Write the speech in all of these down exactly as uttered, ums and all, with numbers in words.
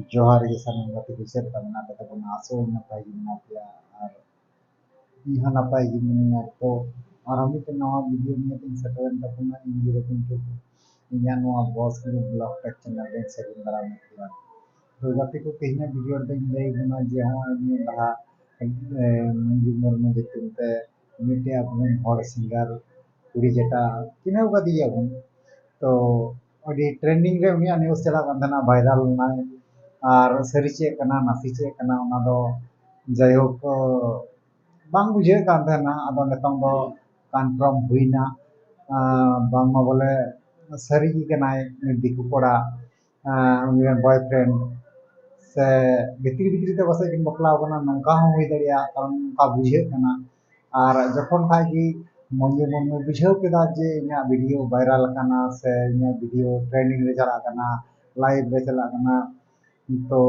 ᱡᱚᱦᱟᱨ ᱜᱮ ᱥᱟᱱᱟᱢ ᱜᱟᱛᱮ ᱠᱚ, ᱪᱮᱫ ᱞᱮᱠᱟ ᱢᱮᱱᱟᱜ ᱯᱮ ᱛᱟᱵᱚᱱᱟ? ᱟᱥᱚᱜ ᱟᱹᱧ ᱱᱟᱯᱟᱭ ᱜᱮ ᱢᱮᱱᱟᱜ ᱯᱮᱭᱟ ᱟᱨ ᱤᱧ ᱦᱚᱸ ᱱᱟᱯᱟᱭ ᱜᱮ ᱢᱤᱱᱟᱹᱧᱟ᱾ ᱛᱚ ᱟᱨᱦᱚᱸ ᱢᱤᱫᱴᱮᱱ ᱱᱟᱣᱟ ᱵᱷᱤᱰᱤᱭᱳ ᱱᱤᱭᱮ ᱛᱤᱧ ᱥᱮᱴᱮᱨᱮᱱ ᱛᱟᱵᱚᱱᱟ᱾ ᱤᱧ ᱜᱮ ᱨᱚᱵᱤᱱ ᱴᱩᱰᱩ, ᱤᱧᱟᱹᱜ ᱱᱚᱣᱟ ᱵᱚᱥ ᱜᱨᱩᱯ ᱵᱞᱚᱜ ᱴᱮᱠ ᱪᱮᱱᱮᱞ ᱨᱮᱧ ᱥᱟᱹᱜᱩᱱ ᱫᱟᱨᱟᱢᱮᱫ ᱯᱮᱭᱟ᱾ ᱛᱚ ᱜᱟᱛᱮ ᱠᱚ, ᱛᱮᱦᱮᱧᱟᱜ ᱵᱷᱤᱰᱤᱭᱳ ᱨᱮᱫᱚᱧ ᱞᱟᱹᱭ ᱟᱵᱚᱱᱟ ᱡᱮ ᱱᱚᱜᱼᱚᱭ ᱱᱤᱭᱟᱹ ᱞᱟᱦᱟ ᱢᱟᱹᱱᱡᱩ ᱢᱩᱨᱢᱩ ᱧᱩᱛᱩᱢ ᱛᱮ ᱢᱤᱫᱴᱮᱡ ᱟᱵᱚᱨᱮᱱ ᱦᱚᱲ ᱥᱤᱝᱜᱟᱨ ᱠᱩᱲᱤ ᱡᱮᱴᱟ ᱪᱤᱱᱦᱟᱹᱣ ᱠᱟᱫᱮᱭᱟᱵᱚᱱ, ᱛᱚ ᱟᱹᱰᱤ ᱴᱨᱮᱱᱰᱤᱝ ᱨᱮ ᱩᱱᱤᱭᱟᱜ ᱱᱤᱭᱩᱡᱽ ᱪᱟᱞᱟᱜ ᱠᱟᱱ ᱛᱟᱦᱮᱱᱟ, ᱵᱷᱟᱭᱨᱟᱞ ᱞᱮᱱᱟᱭ᱾ ᱟᱨ ᱥᱟᱹᱨᱤ ᱪᱮᱫ ᱠᱟᱱᱟ ᱱᱟᱥᱮ ᱪᱮᱫ ᱠᱟᱱᱟ ᱚᱱᱟ ᱫᱚ ᱡᱟᱭᱦᱳᱠ ᱵᱟᱝ ᱵᱩᱡᱷᱟᱹᱜ ᱠᱟᱱ ᱛᱟᱦᱮᱱᱟ᱾ ᱟᱫᱚ ᱱᱤᱛᱚᱝ ᱫᱚ ᱠᱚᱱᱯᱷᱟᱨᱢ ᱦᱩᱭᱱᱟ, ᱟᱨ ᱵᱟᱝᱢᱟ ᱵᱚᱞᱮ ᱥᱟᱹᱨᱤ ᱜᱮ ᱠᱟᱱᱟᱭ ᱩᱱᱤ ᱫᱤᱠᱩ ᱠᱚᱲᱟ, ᱟᱨ ᱩᱱᱤ ᱨᱮᱱ ᱵᱚᱭᱯᱷᱨᱮᱱᱰ ᱥᱮ ᱵᱷᱤᱛᱨᱤ ᱵᱷᱤᱛᱨᱤ ᱛᱮ ᱯᱟᱥᱮᱡ ᱠᱤᱱ ᱵᱟᱯᱞᱟ ᱟᱠᱟᱱᱟ, ᱱᱚᱝᱠᱟ ᱦᱚᱸ ᱦᱩᱭ ᱫᱟᱲᱮᱭᱟᱜᱼᱟ᱾ ᱠᱟᱨᱚᱱ ᱱᱚᱝᱠᱟ ᱵᱩᱡᱷᱟᱹᱜ ᱠᱟᱱᱟ᱾ ᱟᱨ ᱡᱚᱠᱷᱚᱱ ᱠᱷᱟᱡ ᱜᱮ ᱢᱚᱧᱡᱩ ᱢᱩᱨᱢᱩᱭ ᱵᱩᱡᱷᱟᱹᱣ ᱠᱮᱫᱟ ᱡᱮ ᱤᱧᱟᱹᱜ ᱵᱷᱤᱰᱤᱭᱳ ᱵᱷᱟᱭᱨᱟᱞ ᱟᱠᱟᱱᱟ ᱥᱮ ᱤᱧᱟᱹᱜ ᱵᱷᱤᱰᱤᱭᱳ ᱴᱨᱮᱱᱰᱤᱝ ᱨᱮ ᱪᱟᱞᱟᱜ ᱠᱟᱱᱟ, ᱞᱟᱭᱤᱵᱷ ᱨᱮ ᱪᱟᱞᱟᱜ ᱠᱟᱱᱟ, ᱛᱚ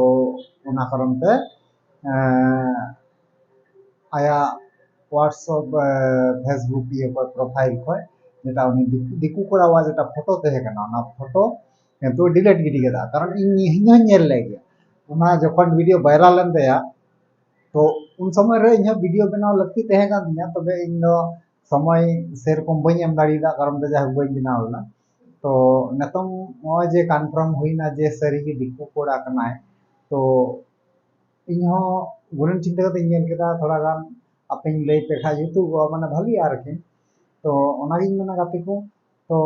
ᱚᱱᱟ ᱠᱟᱨᱚᱱ ᱛᱮ ᱮᱸ, ᱟᱭᱟᱜ WhatsApp, ᱮᱸ, Facebook ᱤᱭᱟᱹ ᱠᱷᱚᱡ, ᱯᱨᱚᱯᱷᱟᱭᱤᱞ ᱠᱷᱚᱡ, ᱡᱮᱴᱟ ᱩᱱᱤ ᱫᱤᱠᱩ, ᱫᱤᱠᱩ ᱠᱚᱲᱟᱣᱟᱜ ᱡᱮᱴᱟ ᱯᱷᱳᱴᱳ ᱛᱟᱦᱮᱸ ᱠᱟᱱᱟ, ᱚᱱᱟ ᱯᱷᱳᱴᱳ ᱠᱤᱱᱛᱩ ᱰᱤᱞᱤᱴ ᱜᱤᱰᱤ ᱠᱮᱫᱟ᱾ ᱠᱟᱨᱚᱱ ᱤᱧ, ᱤᱧ ᱦᱚᱸᱧ ᱧᱮᱞ ᱞᱮᱫ ᱜᱮᱭᱟ ᱚᱱᱟ ᱡᱚᱠᱷᱚᱱ ᱵᱷᱤᱰᱤᱭᱳ ᱵᱷᱟᱭᱨᱟᱞ ᱞᱮᱱ ᱛᱟᱭᱟ᱾ ᱛᱚ ᱩᱱ ᱥᱚᱢᱚᱭ ᱨᱮ ᱤᱧᱦᱚᱸ ᱵᱷᱤᱰᱤᱭᱳ ᱵᱮᱱᱟᱣ ᱞᱟᱹᱠᱛᱤ ᱛᱟᱦᱮᱸ ᱠᱟᱱ ᱛᱤᱧᱟ, ᱛᱚᱵᱮ ᱤᱧ ᱫᱚ ᱥᱚᱢᱚᱭ ᱥᱮᱨᱚᱠᱚᱢ ᱵᱟᱹᱧ ᱮᱢ ᱫᱟᱲᱮᱭᱟᱫᱟ, ᱠᱟᱨᱚᱱ ᱛᱮ ᱡᱟᱭᱦᱳᱠ ᱵᱟᱹᱧ ᱵᱮᱱᱟᱣ ᱞᱮᱫᱟ᱾ ᱛᱚ ᱱᱤᱛᱚᱝ ᱱᱚᱜᱼᱚᱭ ᱡᱮ ᱠᱚᱱᱯᱷᱟᱨᱢ ᱦᱩᱭᱱᱟ ᱡᱮ ᱥᱟᱹᱨᱤᱜᱮ ᱫᱤᱠᱩ ᱠᱚᱲᱟ ᱠᱟᱱᱟᱭ, ᱛᱚ ᱤᱧᱦᱚᱸ ᱜᱩᱱᱟᱹᱱ ᱪᱤᱱᱛᱟᱹ ᱠᱟᱛᱮᱧ ᱧᱮᱞ ᱠᱮᱫᱟ, ᱛᱷᱚᱲᱟ ᱜᱟᱱ ᱟᱯᱮᱧ ᱞᱟᱹᱭ ᱯᱮ ᱠᱷᱟᱡ ᱡᱩᱛᱩᱜᱚᱜᱼᱟ, ᱢᱟᱱᱮ ᱵᱷᱟᱹᱞᱤᱜᱼᱟ ᱟᱨᱠᱤ᱾ ᱛᱚ ᱚᱱᱟᱜᱤᱧ ᱢᱮᱱᱟ ᱜᱟᱛᱮ ᱠᱚ, ᱛᱚ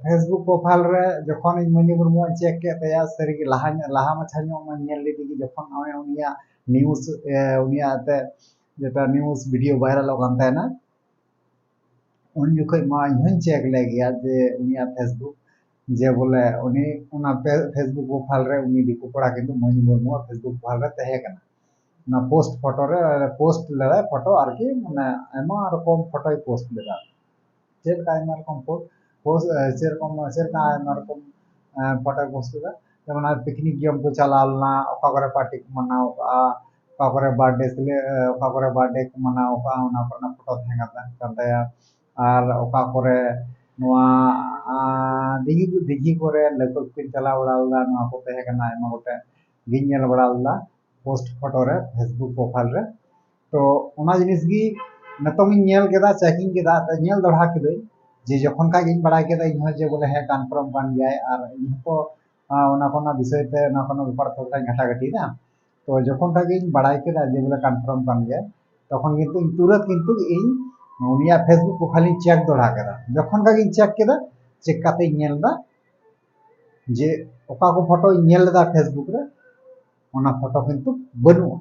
Facebook ᱯᱨᱚᱯᱷᱟᱭᱤᱞ ᱨᱮ ᱡᱚᱠᱷᱚᱱ ᱤᱧ ᱢᱟᱹᱱᱡᱩ ᱢᱩᱨᱢᱩᱣᱟᱜ ᱤᱧ ᱪᱮᱠ ᱠᱮᱫ ᱛᱟᱭᱟ, ᱥᱟᱹᱨᱤᱜᱮ ᱞᱟᱦᱟ ᱧᱚᱜ, ᱞᱟᱦᱟ ᱢᱟᱪᱷᱟ ᱧᱚᱜ ᱢᱟᱧ ᱧᱮᱞ ᱞᱮᱫᱮ ᱜᱮ, ᱡᱚᱠᱷᱚᱱ ᱱᱚᱜᱼᱚᱭ ᱩᱱᱤᱭᱟᱜ ᱱᱤᱭᱩᱡᱽ, ᱮ, ᱩᱱᱤᱭᱟᱜ ᱮᱱᱛᱮᱫ ᱡᱮᱴᱟ ᱱᱤᱭᱩᱡᱽ ᱵᱷᱤᱰᱤᱭᱳ ᱵᱷᱟᱭᱨᱟᱞᱚᱜ ᱠᱟᱱ ᱛᱟᱦᱮᱱᱟ, ᱩᱱ ᱡᱚᱠᱷᱚᱡ ᱢᱟ ᱤᱧ ᱦᱚᱸᱧ ᱪᱮᱠ ᱞᱮᱫ ᱜᱮᱭᱟ ᱡᱮ ᱩᱱᱤᱭᱟᱜ Facebook, ᱡᱮ ᱵᱚᱞᱮ ᱩᱱᱤ ᱚᱱᱟ ᱯᱷᱮ-, Facebook ᱯᱨᱚᱯᱷᱟᱭᱤᱞ ᱨᱮ ᱩᱱᱤ ᱫᱤᱠᱩ ᱠᱚᱲᱟ ᱠᱤᱱᱛᱩ ᱢᱟᱹᱱᱡᱩ ᱢᱩᱨᱢᱩᱣᱟᱜ Facebook ᱯᱨᱚᱯᱷᱟᱭᱤᱞ ᱨᱮ ᱛᱟᱦᱮᱸ ᱠᱟᱱᱟ᱾ ᱚᱱᱟ ᱯᱳᱥᱴ ᱯᱷᱳᱴᱳ ᱨᱮ, ᱯᱳᱥᱴ ᱞᱮᱫᱟᱭ ᱯᱷᱳᱴᱳ ᱟᱨᱠᱤ, ᱢᱟᱱᱮ ᱟᱭᱢᱟ ᱨᱚᱠᱚᱢ ᱯᱷᱳᱴᱳᱭ ᱯᱳᱥᱴ ᱞᱮᱫᱟ᱾ ᱪᱮᱫ ᱞᱮᱠᱟ ᱟᱭᱢᱟ ᱨᱚᱠᱚᱢ ᱯᱳᱥᱴ, ᱯᱳᱥᱴ, ᱮ, ᱪᱮᱫ ᱨᱚᱠᱚᱢ, ᱪᱮᱫ ᱞᱮᱠᱟ ᱟᱭᱢᱟ ᱨᱚᱠᱚᱢ, ᱮ, ᱯᱷᱳᱴᱳᱭ ᱯᱳᱥᱴ ᱞᱮᱫᱟ᱾ ᱡᱮᱢᱚᱱ ᱟᱨ ᱯᱤᱠᱱᱤᱠ ᱡᱚᱢ ᱠᱚ ᱪᱟᱞᱟᱣ ᱞᱮᱱᱟ, ᱚᱠᱟ ᱠᱚᱨᱮ ᱯᱟᱨᱴᱤ ᱠᱚ ᱢᱟᱱᱟᱣ ᱠᱟᱜᱼᱟ, ᱚᱠᱟ ᱠᱚᱨᱮ ᱵᱟᱨᱛᱷᱰᱮ ᱥᱮᱞᱮ-, ᱮ, ᱚᱠᱟ ᱠᱚᱨᱮ ᱵᱟᱨᱛᱷᱰᱮ ᱠᱚ ᱢᱟᱱᱟᱣ ᱠᱟᱜᱼᱟ, ᱚᱱᱟ ᱠᱚᱨᱮᱱᱟᱜ ᱯᱷᱳᱴᱳ ᱛᱟᱦᱮᱸ ᱠᱟᱱ ᱛᱟᱭᱟ᱾ ᱟᱨ ᱚᱠᱟ ᱠᱚᱨᱮ ᱱᱚᱣᱟ, ᱟ, ᱫᱤᱜᱷᱤ, ᱫᱤᱜᱷᱤ ᱠᱚᱨᱮ ᱞᱟᱹᱣᱠᱟᱹ ᱠᱚᱠᱤᱱ ᱪᱟᱞᱟᱣ ᱵᱟᱲᱟ ᱞᱮᱱᱟ, ᱱᱚᱣᱟ ᱠᱚ ᱛᱟᱦᱮᱸ ᱠᱟᱱᱟ ᱟᱭᱢᱟ ᱜᱚᱴᱮᱡ᱾ ᱜᱤᱧ ᱧᱮᱞ ᱵᱟᱲᱟ ᱞᱮᱫᱟ ᱯᱳᱥᱴ ᱯᱷᱳᱴᱳ ᱨᱮ, ᱯᱷᱮᱥᱵᱩᱠ ᱯᱨᱚᱯᱷᱟᱭᱤᱞ ᱨᱮ᱾ ᱛᱚ ᱚᱱᱟ ᱡᱤᱱᱤᱥ ᱜᱮ ᱱᱤᱛᱚᱝ ᱤᱧ ᱧᱮᱞ ᱠᱮᱫᱟ, ᱪᱮᱠ ᱤᱧ ᱠᱮᱫᱟ, ᱛᱚ ᱧᱮᱞ ᱫᱚᱲᱦᱟ ᱠᱤᱫᱟᱹᱧ ᱡᱮ ᱡᱚᱠᱷᱚᱱ ᱠᱷᱟᱡ ᱜᱤᱧ ᱵᱟᱲᱟᱭ ᱠᱮᱫᱟ ᱤᱧ ᱦᱚᱸ ᱡᱮ ᱵᱚᱞᱮ ᱦᱮᱸ ᱠᱚᱱᱯᱷᱟᱨᱢ ᱠᱟᱱ ᱜᱮᱭᱟᱭ, ᱟᱨ ᱤᱧ ᱦᱚᱸᱛᱚ ᱟᱸ, ᱚᱱᱟ ᱠᱚ ᱨᱮᱱᱟᱜ ᱵᱤᱥᱚᱭ ᱛᱮ, ᱚᱱᱟ ᱠᱚ ᱨᱮᱱᱟᱜ ᱵᱮᱯᱟᱨ ᱛᱮ ᱛᱷᱚᱲᱟᱧ ᱜᱷᱟᱴᱟᱜᱷᱟᱴᱤᱭᱮᱫᱟ᱾ ᱛᱚ ᱡᱚᱠᱷᱚᱱ ᱠᱷᱟᱡ ᱜᱤᱧ ᱵᱟᱲᱟᱭ ᱠᱮᱫᱟ ᱡᱮ ᱵᱚᱞᱮ ᱠᱚᱱᱯᱷᱟᱨᱢ ᱠᱟᱱ ᱜᱮᱭᱟ, ᱛᱚᱠᱷᱚᱱ ᱠᱤᱱᱛᱩ ᱤᱧ ᱛᱩᱨᱟᱹᱛ ᱠᱤᱱᱛᱩ ᱤᱧ ᱩᱱᱤᱭᱟᱜ ᱯᱷᱮᱥᱵᱩᱠ ᱯᱨᱚᱯᱷᱟᱭᱤᱞ ᱤᱧ ᱪᱮᱠ ᱫᱚᱲᱦᱟ ᱠᱮᱫᱟ᱾ ᱡᱚᱠᱷᱚᱱ ᱠᱷᱟᱡ ᱜᱤᱧ ᱪᱮᱠ ᱠᱮᱫᱟ, ᱪᱮᱠ ᱠᱟᱛᱮ ᱤᱧ ᱧᱮᱞ ᱮᱫᱟ ᱡᱮ ᱚᱠᱟ ᱠᱚ ᱯᱷᱳᱴᱳᱧ ᱧᱮᱞ ᱞᱮᱫᱟ ᱯᱷᱮᱥᱵᱩᱠ ᱨᱮ, ᱚᱱᱟ ᱯᱷᱳᱴᱳ ᱠᱤᱱᱛᱩ ᱵᱟᱹᱱᱩᱜᱼᱟ᱾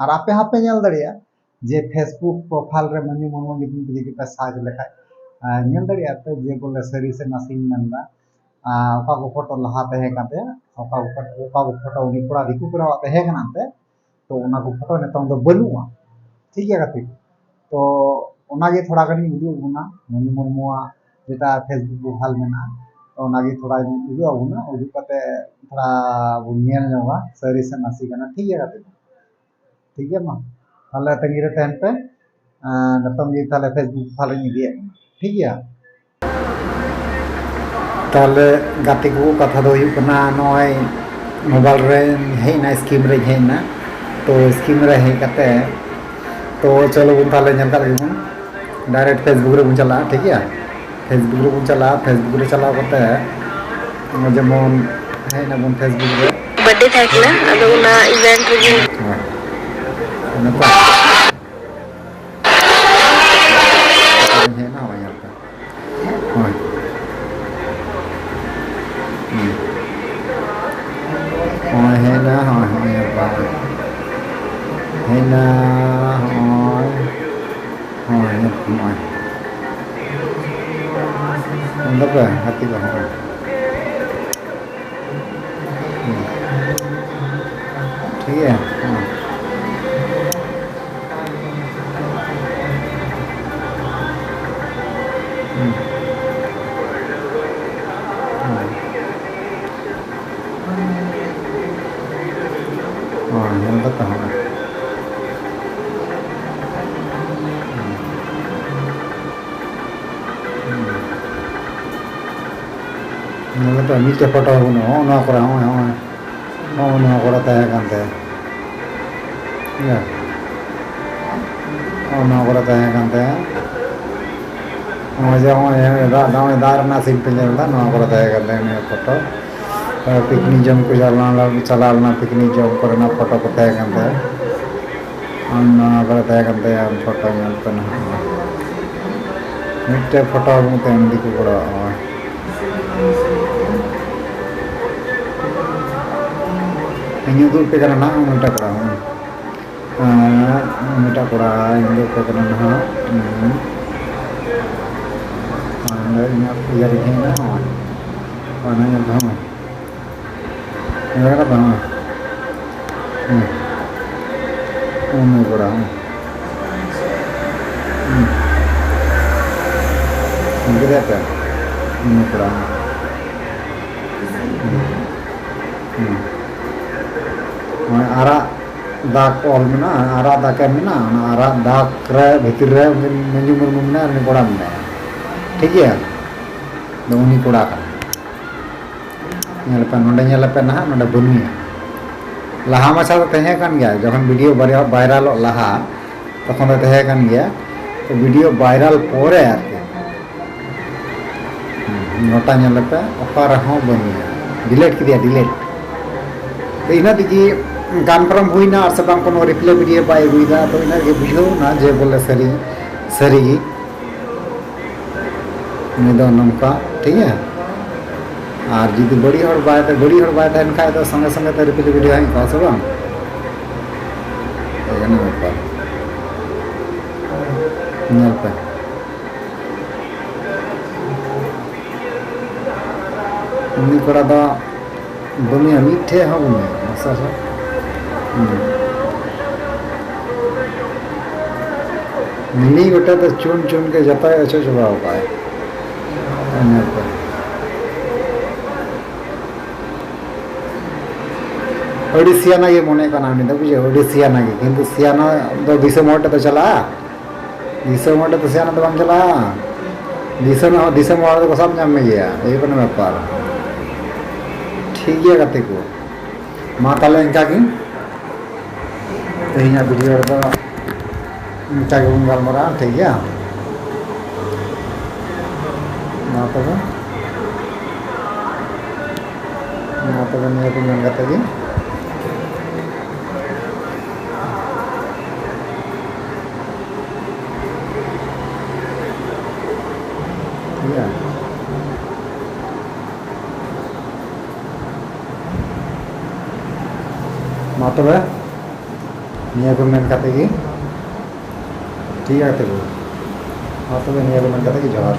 ᱟᱨ ᱟᱯᱮ ᱦᱚᱸᱯᱮ ᱧᱮᱞ ᱫᱟᱲᱮᱭᱟᱜᱼᱟ ᱡᱮ ᱯᱷᱮᱥᱵᱩᱠ ᱯᱨᱚᱯᱷᱟᱭᱤᱞ ᱨᱮ ᱢᱟᱹᱱᱢᱤ ᱢᱩᱨᱢᱩ ᱧᱩᱛᱩᱢ ᱛᱮ ᱡᱩᱫᱤ ᱯᱮ ᱥᱟᱨᱪ ᱞᱮᱠᱷᱟᱡ, ᱟᱨ ᱧᱮᱞ ᱫᱟᱲᱮᱭᱟᱜᱼᱟ ᱯᱮ ᱡᱮ ᱵᱚᱞᱮ ᱥᱟᱹᱨᱤ ᱥᱮ ᱱᱟᱥᱮᱧ ᱢᱮᱱᱫᱟ, ᱟᱨ ᱚᱠᱟ ᱠᱚ ᱯᱷᱳᱴᱳ ᱞᱟᱦᱟ ᱛᱟᱦᱮᱸ ᱠᱟᱱ ᱛᱟᱭᱟ, ᱚᱠᱟ ᱠᱚ ᱯᱷᱳᱴᱳ, ᱚᱠᱟ ᱠᱚ ᱯᱷᱳᱴᱳ ᱩᱱᱤ ᱠᱚᱲᱟ ᱫᱤᱠᱩ ᱠᱚᱲᱟᱣᱟᱜ ᱛᱟᱦᱮᱸ ᱠᱟᱱᱟ ᱮᱱᱛᱮ, ᱛᱚ ᱚᱱᱟ ᱠᱚ ᱯᱷᱳᱴᱳ ᱱᱤᱛᱚᱝ ᱫᱚ ᱵᱟᱹᱱᱩᱜᱼᱟ᱾ ᱴᱷᱤᱠ ᱜᱮᱭᱟ ᱜᱟᱛᱮ ᱠᱚ? ᱛᱚ ᱚᱱᱟᱜᱮ ᱛᱷᱚᱲᱟ ᱜᱟᱱᱤᱧ ᱩᱫᱩᱜ ᱟᱵᱚᱱᱟ, ᱢᱟᱹᱱᱢᱤ ᱢᱩᱨᱢᱩᱣᱟᱜ ᱡᱮᱴᱟ ᱯᱷᱮᱥᱵᱩᱠ ᱯᱨᱚᱯᱷᱟᱭᱤᱞ ᱢᱮᱱᱟᱜᱼᱟ, ᱛᱚ ᱚᱱᱟᱜᱮ ᱛᱷᱚᱲᱟᱧ ᱩᱫᱩᱜ ᱟᱵᱚᱱᱟ᱾ ᱩᱫᱩᱜ ᱠᱟᱛᱮ ᱛᱷᱚᱲᱟ ᱵᱚᱱ ᱧᱮᱞ ᱧᱚᱜᱟ ᱥᱟᱹᱨᱤ ᱥᱮ ᱱᱟᱥᱮ ᱠᱟᱱᱟ᱾ ᱴᱷᱤᱠ ᱜᱮᱭᱟ ᱜᱟᱛᱮ ᱠᱚ? ᱴᱷᱤᱠ ᱜᱮᱭᱟ, ᱢᱟ ᱛᱟᱦᱞᱮ ᱛᱟᱺᱜᱤ ᱨᱮ ᱛᱟᱦᱮᱱ ᱯᱮ᱾ ᱟᱨ ᱱᱤᱛᱚᱝ ᱜᱮ ᱛᱟᱦᱞᱮ ᱯᱷᱮᱥᱵᱩᱠ ᱯᱨᱚᱯᱷᱟᱭᱤᱞ ᱤᱧ ᱤᱫᱤᱭᱮᱫ ᱠᱟᱱᱟ᱾ ᱴᱷᱤᱠ ᱜᱮᱭᱟ? ᱛᱟᱦᱞᱮ ᱜᱟᱛᱮ ᱠᱚ, ᱠᱟᱛᱷᱟ ᱫᱚ ᱦᱩᱭᱩᱜ ᱠᱟᱱᱟ, ᱱᱚᱜᱼᱚᱭ ᱢᱳᱵᱟᱭᱤᱞ ᱨᱮ ᱦᱮᱡ ᱮᱱᱟ, ᱥᱠᱤᱢ ᱨᱮᱧ ᱦᱮᱡ ᱮᱱᱟ᱾ ᱛᱚ ᱥᱠᱤᱢ ᱨᱮ ᱦᱮᱡ ᱠᱟᱛᱮ, ᱛᱚ ᱪᱚᱞᱚ ᱵᱚᱱ ᱛᱟᱦᱞᱮ ᱧᱮᱞ ᱠᱟᱜ ᱞᱮᱜᱮ ᱵᱚᱱ, ᱰᱟᱭᱨᱮᱠᱴ ᱯᱷᱮᱥᱵᱩᱠ ᱨᱮᱵᱚᱱ ᱪᱟᱞᱟᱜᱼᱟ᱾ ᱴᱷᱤᱠ ᱜᱮᱭᱟ? ᱯᱷᱮᱥᱵᱩᱠ ᱨᱮᱵᱚᱱ ᱪᱟᱞᱟᱜᱼᱟ᱾ ᱯᱷᱮᱥᱵᱩᱠ ᱨᱮ ᱪᱟᱞᱟᱣ ᱠᱟᱛᱮ ᱡᱮᱢᱚᱱ ᱦᱮᱡ ᱱᱟᱵᱚᱱ ᱯᱷᱮᱥᱵᱩᱠ ᱨᱮ᱾ ᱵᱟᱨᱛᱷᱰᱮ ᱛᱟᱦᱮᱸ ᱠᱟᱱᱟ, ᱟᱫᱚ ᱚᱱᱟ ᱤᱵᱷᱮᱱᱴ ᱨᱮᱜᱮ᱾ ᱦᱳᱭ᱾ ᱚᱱᱟ ᱠᱚ ᱦᱮᱡ ᱮᱱᱟ, ᱦᱳᱭ, ᱧᱮᱞ ᱯᱮ᱾ ᱦᱳᱭ᱾ ᱦᱩᱸ᱾ ᱦᱳᱭ, ᱦᱮᱡ ᱮᱱᱟ, ᱦᱳᱭ, ᱦᱳᱭ, ᱧᱮᱞ ᱯᱮ, ᱦᱳᱭ᱾ ᱦᱮᱡ ᱮᱱᱟ, ᱦᱳᱭ᱾ ᱦᱳᱭ, ᱧᱮᱞ ᱯᱮ, ᱦᱳᱭ᱾ ᱧᱮᱞ ᱫᱟᱯᱮ, ᱜᱟᱛᱮ ᱠᱚ, ᱦᱳᱭ᱾ ᱦᱩᱸ᱾ ᱴᱷᱤᱠ ᱜᱮᱭᱟ? ᱦᱩᱸ᱾ ᱦᱩᱸ᱾ ᱦᱩᱸ᱾ ᱦᱳᱭ, ᱧᱮᱞ ᱫᱟᱯᱮ, ᱦᱳᱭ᱾ ᱦᱩᱸ᱾ ᱦᱩᱸ᱾ ᱧᱮᱞ ᱯᱮ, ᱢᱤᱫᱴᱮᱡ ᱯᱷᱳᱴᱳ ᱦᱚᱸ ᱵᱟᱹᱱᱩᱜᱼᱟ᱾ ᱦᱚᱸᱜᱼᱚ ᱱᱚᱣᱟ ᱠᱚᱨᱮ, ᱦᱚᱸᱜᱼᱚᱭ, ᱦᱚᱸᱜᱼᱚᱭ, ᱦᱚᱸᱜᱼᱚ ᱱᱚᱣᱟ ᱠᱚᱨᱮ ᱛᱟᱦᱮᱸ ᱠᱟᱱ ᱛᱟᱭᱟ᱾ ᱴᱷᱤᱠ ᱜᱮᱭᱟ? ᱦᱚᱸᱜᱼᱚ ᱱᱚᱣᱟ ᱠᱚᱨᱮ ᱛᱟᱦᱮᱸ ᱠᱟᱱ ᱛᱟᱭᱟ᱾ ᱱᱚᱜᱼᱚᱭ ᱡᱮ, ᱱᱚᱜᱼᱚᱭ ᱫᱟᱜ, ᱱᱚᱜᱼᱚᱭ ᱫᱟᱜ ᱨᱮᱱᱟᱜ ᱥᱤᱱ ᱯᱮ ᱧᱮᱞ ᱮᱫᱟ, ᱱᱚᱣᱟ ᱠᱚᱨᱮ ᱛᱟᱦᱮᱸ ᱠᱟᱱ ᱛᱟᱭᱟ ᱱᱤᱭᱟᱹ ᱯᱷᱳᱴᱳ᱾ ᱯᱤᱠᱱᱤᱠ ᱡᱚᱢ ᱠᱚ ᱪᱟᱞᱟᱣ ᱞᱮᱱᱟ, ᱪᱟᱞᱟᱣ ᱞᱮᱱᱟ ᱯᱤᱠᱱᱤᱠ ᱡᱚᱢ ᱠᱚᱨᱮᱱᱟᱜ ᱯᱷᱳᱴᱳ ᱠᱚ ᱛᱟᱦᱮᱸ ᱠᱟᱱ ᱛᱟᱭᱟ᱾ ᱟᱨ ᱱᱚᱣᱟ ᱠᱚᱨᱮ ᱛᱟᱦᱮᱸ ᱠᱟᱱ ᱛᱟᱭᱟ ᱯᱷᱳᱴᱳ, ᱧᱮᱞ ᱯᱮ ᱱᱟᱦᱟᱜ᱾ ᱢᱤᱫᱴᱮᱡ ᱯᱷᱳᱴᱳ ᱵᱟᱹᱱᱩᱜ ᱛᱟᱭᱟ ᱩᱱᱤ ᱫᱤᱠᱩ ᱠᱚᱲᱟᱣᱟᱜ ᱦᱚᱸ᱾ ᱤᱧ ᱩᱫᱩᱜ ᱟᱯᱮ ᱠᱟᱱᱟ ᱱᱟᱦᱟᱜ ᱩᱱᱤᱴᱟᱜ ᱠᱚᱲᱟ ᱦᱚᱸ᱾ ᱟᱨ ᱩᱱᱤᱴᱟᱜ ᱠᱚᱲᱟ ᱤᱧ ᱩᱫᱩᱜ ᱟᱯᱮ ᱠᱟᱱᱟ ᱱᱟᱦᱟᱜ᱾ ᱦᱩᱸ᱾ ᱟᱨ ᱱᱚᱰᱮ ᱤᱧᱟᱹᱜ ᱤᱭᱟᱹ ᱨᱮ ᱦᱮᱡ ᱮᱱᱟ ᱦᱚᱸ᱾ ᱚᱱᱟ ᱧᱮᱞ ᱯᱮ ᱦᱚᱸ᱾ ᱧᱮᱞ ᱠᱟᱫᱟ ᱯᱮ? ᱦᱮᱸ᱾ ᱦᱮᱸ᱾ ᱩᱱᱤ ᱠᱚᱲᱟ, ᱦᱮᱸ᱾ ᱦᱮᱸ᱾ ᱧᱮᱞ ᱠᱮᱫᱮᱭᱟ ᱯᱮ? ᱩᱱᱤ ᱠᱚᱲᱟ, ᱦᱮᱸ᱾ ᱦᱮᱸ᱾ ᱦᱮᱸ᱾ ᱱᱚᱜᱼᱚᱭ ᱟᱨᱟᱜ ᱫᱟᱜᱽ ᱚᱞ ᱢᱮᱱᱟᱜᱼᱟ, ᱟᱨᱟᱜ ᱫᱟᱜᱽ ᱮᱢ ᱢᱮᱱᱟᱜᱼᱟ, ᱚᱱᱟ ᱟᱨᱟᱜ ᱫᱟᱜᱽ ᱨᱮ ᱵᱷᱤᱛᱤᱨ ᱨᱮ ᱢᱚᱧᱡᱩ ᱢᱩᱨᱢᱩ ᱢᱮᱱᱟᱭᱟ ᱟᱨ ᱩᱱᱤ ᱠᱚᱲᱟ ᱢᱮᱱᱟᱭᱟ᱾ ᱴᱷᱤᱠ ᱜᱮᱭᱟ? ᱟᱫᱚ ᱩᱱᱤ ᱠᱚᱲᱟ ᱠᱟᱱᱟᱭ᱾ ᱧᱮᱞ ᱯᱮ, ᱱᱚᱰᱮ ᱧᱮᱞ ᱯᱮ ᱱᱟᱦᱟᱜ, ᱱᱚᱰᱮ ᱵᱟᱹᱱᱩᱭᱟ᱾ ᱞᱟᱦᱟ ᱢᱟᱪᱷᱟ ᱫᱚ ᱛᱟᱦᱮᱸ ᱠᱟᱱ ᱜᱮᱭᱟ, ᱡᱚᱠᱷᱚᱱ ᱵᱷᱤᱰᱤᱭᱳ ᱵᱷᱟᱭᱨᱟᱞᱚᱜ ᱞᱟᱦᱟ, ᱛᱚᱠᱷᱚᱱ ᱫᱚ ᱛᱟᱦᱮᱸ ᱠᱟᱱ ᱜᱮᱭᱟ᱾ ᱛᱚ, ᱵᱷᱤᱰᱤᱭᱳ ᱵᱷᱟᱭᱨᱟᱞ ᱯᱚᱨᱮ ᱟᱨᱠᱤ, ᱦᱩᱸ, ᱱᱚᱴᱟ ᱧᱮᱞ ᱯᱮ, ᱚᱠᱟ ᱨᱮᱦᱚᱸ ᱵᱟᱹᱱᱩᱭᱟ, ᱰᱤᱞᱮᱴ ᱠᱮᱫᱮᱭᱟ, ᱰᱤᱞᱮᱴ᱾ ᱛᱚ, ᱤᱱᱟᱹ ᱛᱮᱜᱮ ᱠᱚᱱᱯᱷᱟᱨᱢ ᱦᱩᱭᱱᱟ, ᱟᱨ ᱥᱮ ᱵᱟᱝ ᱠᱳᱱᱳ ᱨᱤᱯᱞᱟᱭ ᱵᱷᱤᱰᱤᱭᱳ ᱵᱟᱭ ᱟᱹᱜᱩᱭᱮᱫᱟ, ᱛᱚ ᱤᱱᱟᱹ ᱜᱮ ᱵᱩᱡᱷᱟᱹᱣ ᱮᱱᱟ ᱡᱮ ᱵᱚᱞᱮ ᱥᱟᱹᱨᱤ, ᱥᱟᱹᱨᱤ ᱜᱮ᱾ ᱩᱱᱤ ᱫᱚ ᱱᱚᱝᱠᱟ, ᱴᱷᱤᱠ ᱜᱮᱭᱟ? ᱟᱨ ᱡᱩᱫᱤ ᱵᱟᱹᱲᱤᱡ ᱦᱚᱲ ᱵᱟᱭ, ᱵᱟᱹᱲᱤᱡ ᱦᱚᱲ ᱵᱟᱭ ᱛᱟᱦᱮᱱ ᱠᱷᱟᱡ ᱫᱚ ᱥᱚᱸᱜᱮ ᱥᱚᱸᱜᱮ ᱛᱮ ᱨᱤᱯᱤᱴ ᱵᱷᱤᱰᱤᱭᱳ ᱦᱮᱡ ᱠᱚᱜᱼᱟ ᱥᱮ ᱵᱟᱝ? ᱮᱱᱮ ᱵᱮᱯᱟᱨ᱾ ᱧᱮᱞ ᱯᱮ᱾ ᱩᱱᱤ ᱠᱚᱲᱟ ᱫᱚ ᱵᱟᱹᱱᱩᱭᱟ, ᱢᱤᱫᱴᱷᱮᱡ ᱦᱚᱸ ᱵᱟᱹᱱᱩᱭᱟ᱾ ᱟᱪᱪᱷᱟ, ᱟᱪᱪᱷᱟ᱾ ᱦᱩᱸ᱾ ᱢᱤᱢᱤᱫ ᱜᱚᱴᱮᱡ ᱫᱚ ᱪᱩᱱ ᱪᱩᱱ ᱜᱮ ᱡᱚᱛᱚᱭ ᱚᱪᱚᱜ ᱪᱟᱵᱟᱣ ᱠᱟᱜᱼᱟᱭ᱾ ᱧᱮᱞ ᱯᱮ᱾ ᱟᱹᱰᱤ ᱥᱤᱭᱟᱱᱟ ᱜᱮ ᱢᱚᱱᱮ ᱠᱟᱱᱟ ᱩᱱᱤ ᱫᱚ, ᱵᱩᱡᱷᱟᱹᱣ, ᱟᱹᱰᱤ ᱥᱤᱭᱟᱱᱟ ᱜᱮ᱾ ᱠᱤᱱᱛᱩ ᱥᱤᱭᱟᱱᱟ ᱫᱚ ᱫᱤᱥᱚᱢ ᱦᱚᱲ ᱴᱷᱮᱱ ᱫᱚ ᱪᱟᱞᱟᱜᱼᱟ? ᱫᱤᱥᱚᱢ ᱦᱚᱲ ᱴᱷᱮᱱ ᱫᱚ ᱥᱤᱭᱟᱱᱟ ᱫᱚ ᱵᱟᱝ ᱪᱟᱞᱟᱜᱼᱟ᱾ ᱫᱤᱥᱚᱢ ᱦᱚᱲ, ᱫᱤᱥᱚᱢ ᱦᱚᱲ ᱫᱚᱠᱚ ᱥᱟᱵ ᱧᱟᱢ ᱢᱮᱜᱮᱭᱟ, ᱮᱭ ᱠᱟᱱᱟ ᱵᱮᱯᱟᱨ᱾ ᱴᱷᱤᱠ ᱜᱮᱭᱟ ᱜᱟᱛᱮ ᱠᱚ, ᱢᱟ ᱛᱟᱦᱞᱮ ᱤᱱᱠᱟ ᱜᱮ ᱛᱮᱦᱮᱧᱟᱜ ᱵᱷᱤᱰᱤᱭᱳ ᱨᱮᱫᱚ ᱤᱱᱠᱟ ᱜᱮᱵᱚᱱ ᱜᱟᱞᱢᱟᱨᱟᱜᱼᱟ, ᱴᱷᱤᱠ ᱜᱮᱭᱟ? ᱢᱟ ᱛᱚᱵᱮ, ᱢᱟ ᱛᱚᱵᱮ ᱱᱤᱭᱟᱹ ᱠᱚ ᱢᱮᱱ ᱠᱟᱛᱮ ᱜᱮ᱾ ᱴᱷᱤᱠ ᱜᱮᱭᱟ? ᱢᱟ ᱛᱚᱵᱮ, ᱱᱤᱭᱟᱹ ᱠᱚ ᱢᱮᱱ ᱠᱟᱛᱮ ᱜᱮ, ᱴᱷᱤᱠ ᱜᱮᱭᱟ ᱜᱟᱛᱮ ᱠᱚ? ᱢᱟ ᱛᱚᱵᱮ, ᱱᱤᱭᱟᱹ ᱠᱚ ᱢᱮᱱ ᱠᱟᱛᱮ ᱜᱮ ᱡᱚᱦᱟᱨ᱾